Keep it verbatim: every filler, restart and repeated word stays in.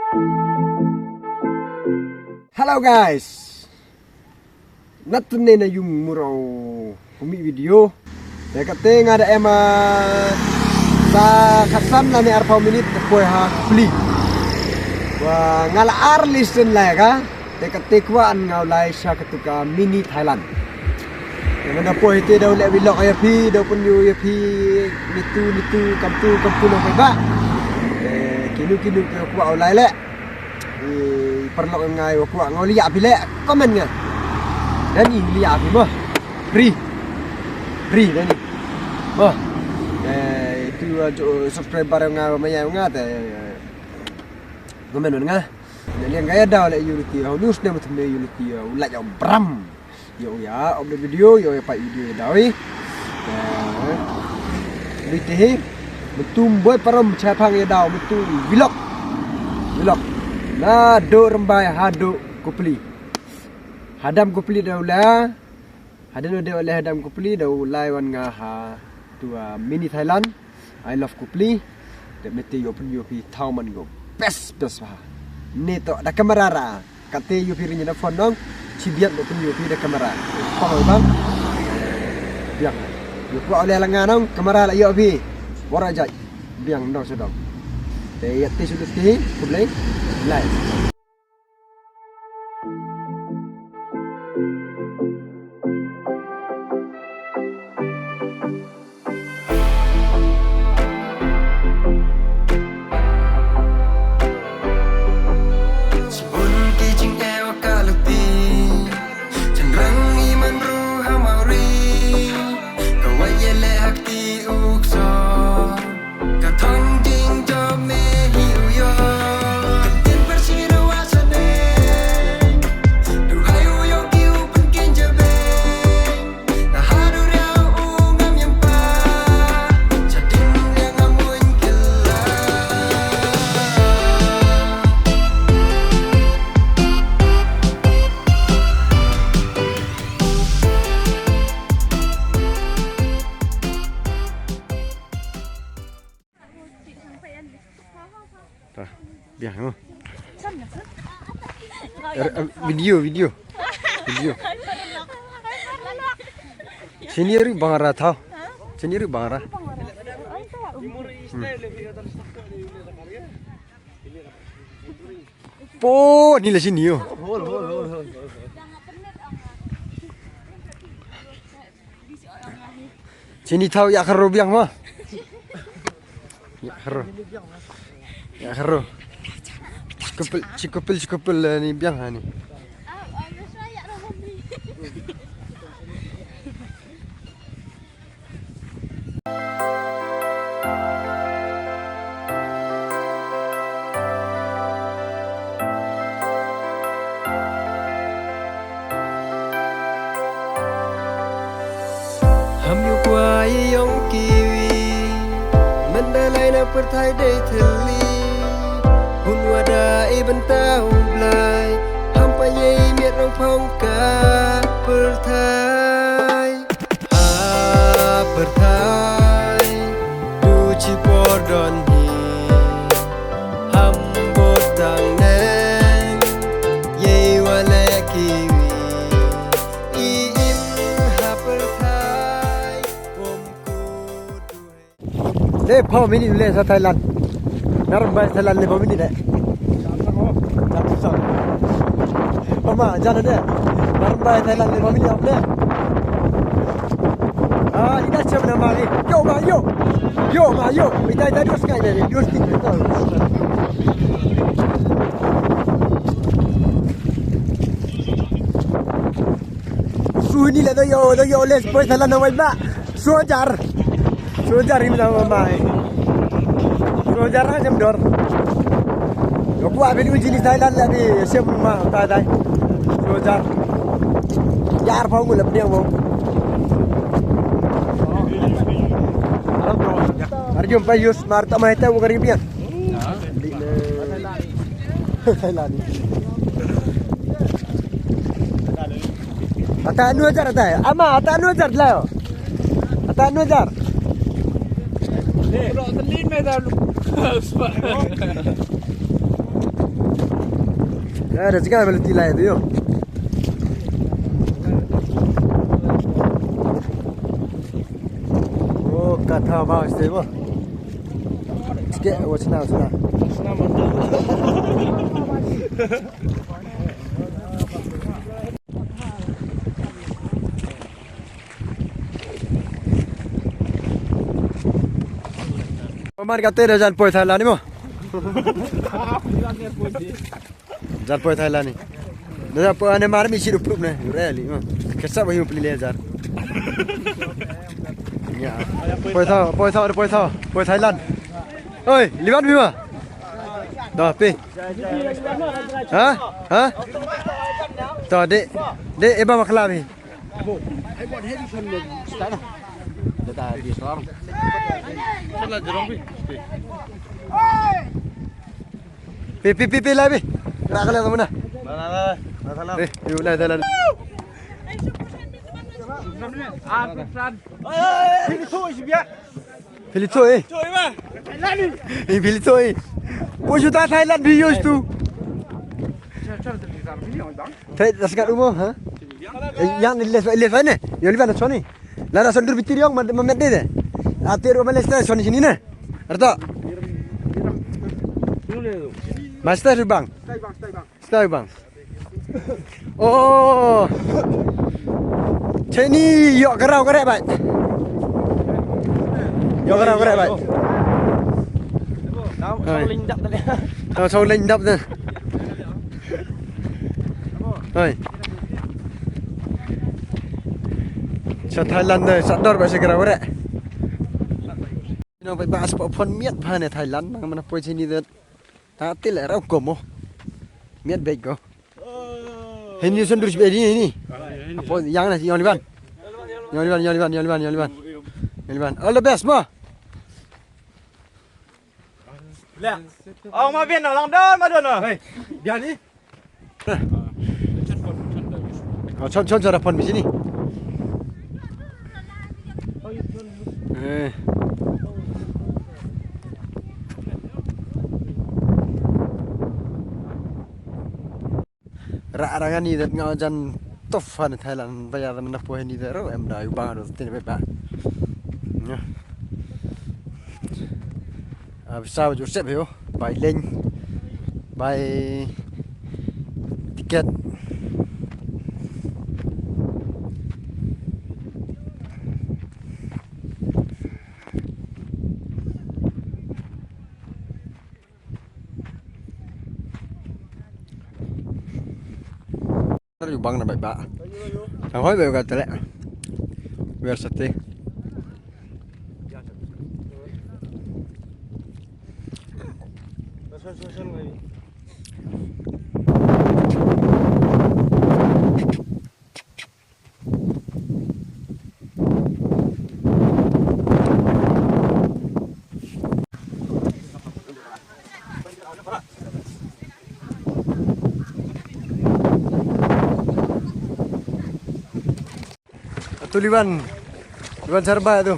Hello guys. Nat ne na yung murau kumi video. Te kate nga da em, ah, sa khatsan la ne arphaw minit te poi ha Kupli. Wa nga la ar listen la ka. Te kate kwah nga u lai sa katu ka mini Thailand. Te man da poi te da u le vlog ya phi, da u pynyoo ya phi nitu nitu kamtu kamtu nong poi ba. Te kinu kinu phi kwah u lai le. I paralok nga i wa kwah nga u liah phi le, comment nga. Dani liah phi mo. Free. Free dani. Mo. Eh, itu, uh, jo, subscriber nga wa maya nga te, eh, comment nga. Dani nga ya daw le unity, how news ne mo te unity, uh, u lait u bram. Yow ya upload video, yow ya pait video ya daw i. Video te hi. Mynta boi parom chaphang ya daw, mynta vlog. Vlog. Na do Rymbai ha do Kupli. Hadam Kupli da u la. Hadam do le hadam Kupli da u lai wan nga ha tu, ah, mini Thailand. I love Kupli. Te mynta yow pynyoo phi thaw man ko. Best, best wa. Ne to da camera ra. Kate yow phi ring da phone nong. Chi biang ko pynyoo phi da camera. Pang bang. Biang. Yow kwah u le la nga nong, camera la yow phi. Wara jai. Biang nong sa dong. Te ya te su te, Khublei. Lai. Chibun ki jingeh wa ka luti, chynrang i man ru ha Mawri, ka wai ye le ha kti u kso, ka thong jingjob me hi u yo, ka tien par chi ru wa chane, du hai u yo ki u pynken jabe. Ta, biang mo. Er, eh, video, video. Video. Sini ri bang ra thaw. Sini ri bang ra. Hmm. Po, ni la sini yo. Chini thaw ya kharo biang ma. Ya kharo. Ya kharo. Chikupil, chikupil, chikupil, eh, ni biang ha ni. Ham yu kwai yong kiwi, man da lai na pyrthai dei thylli. Hun wa da i bynta u Blai, ham pa yei miat rong phong ka pyrthai. Ha pyrthai, du chi por don hi, ham bot dang neng, yei wa le kiwi, i im ha pyrthai, wom ku du he. Le phaw minit le sa Thailand. Nga Rymbai Thailand le phaw minit le. Ama, jan de. Nga Rymbai Thailand le phaw minit le. Ah, ina chem na ma ni. Yo ma, yo. Yo ma, yo. Ita, ita, dos kai de, dos tik. Su ni le do yo, do yo le poi Thailand na wai ma. Sojar. Sojar hi mi na ma mai. Sojar ha jam dor. Yo kwah bi u jini Thailand la bi sem ma tai tai. Sojar. Yar phong la pdiang phong. Arjum pa yus mar ta mai ta u kari biang. Thailand. Ata nu hajar ata. Ama, ata nu hajar la. Ata nu hajar. Bro, teli me da lu. Eh, da jingkam ba luti lai tu yo. Oh, katha ba este bo. Chike, wachna, wachna. Mar kate da jan poi Thailand ni mo. Jan poi Thailand ni. Da jan poi ane mar mi chirup rup ne. Really mo. Kesa ba hiu pli le jar. Ya. Poi tha, poi tha, poi tha, poi Thailand. Oi, liwan biwa. Da pi. Ha? Ha? Da de. De eba makla bi. Pi, pi, pi, pi, lai pi. Ra ka lai mana. Pi, pi, lai, lai, lai. Pilito eh. Eh, pilito eh. Poi juta Thailand bi yus tu. Thai, das kat umo, ha? Eh, yang ni les, les ne. Yang ni bana choni. Lara sondur bitiri yang ma, ma met de. Ati ru ma les ta choni sini ne. Arta. Master bang. Stai bang. Oh. Cheni yok kerau kerek bai. Yok kerau kerek bai. Hai. Tau sau leng dap tadi. Hai. Sa Thailand de, sa dor ba se kerau kerek. Nong bai ba aspa phon miat bha ne Thailand, nang mana poi cheni de. Ta til rau ko mo. Miat bek ko. Hini sendrus bedi ni. Apa yang na, yang liban. Yang liban, yang liban, yang liban, yang liban. Yang liban. All the best mo. Le. Ong ma bin, lang don ma don. Hei, dia ni. Oh, chon, chon, chon, phone mi sini. Eh. Ra, ra ngani dat nga jan tough ha Thailand, ba ya da mana poi ni da ro em da u bang ro tin ba ba. Ya. Ah, visa wa Joseph yo, bai leng, bai tiket. Yu bang na bai ba. Ang hoi bai ka tele. Wer sate. Atu liwan, liwan sarba tu.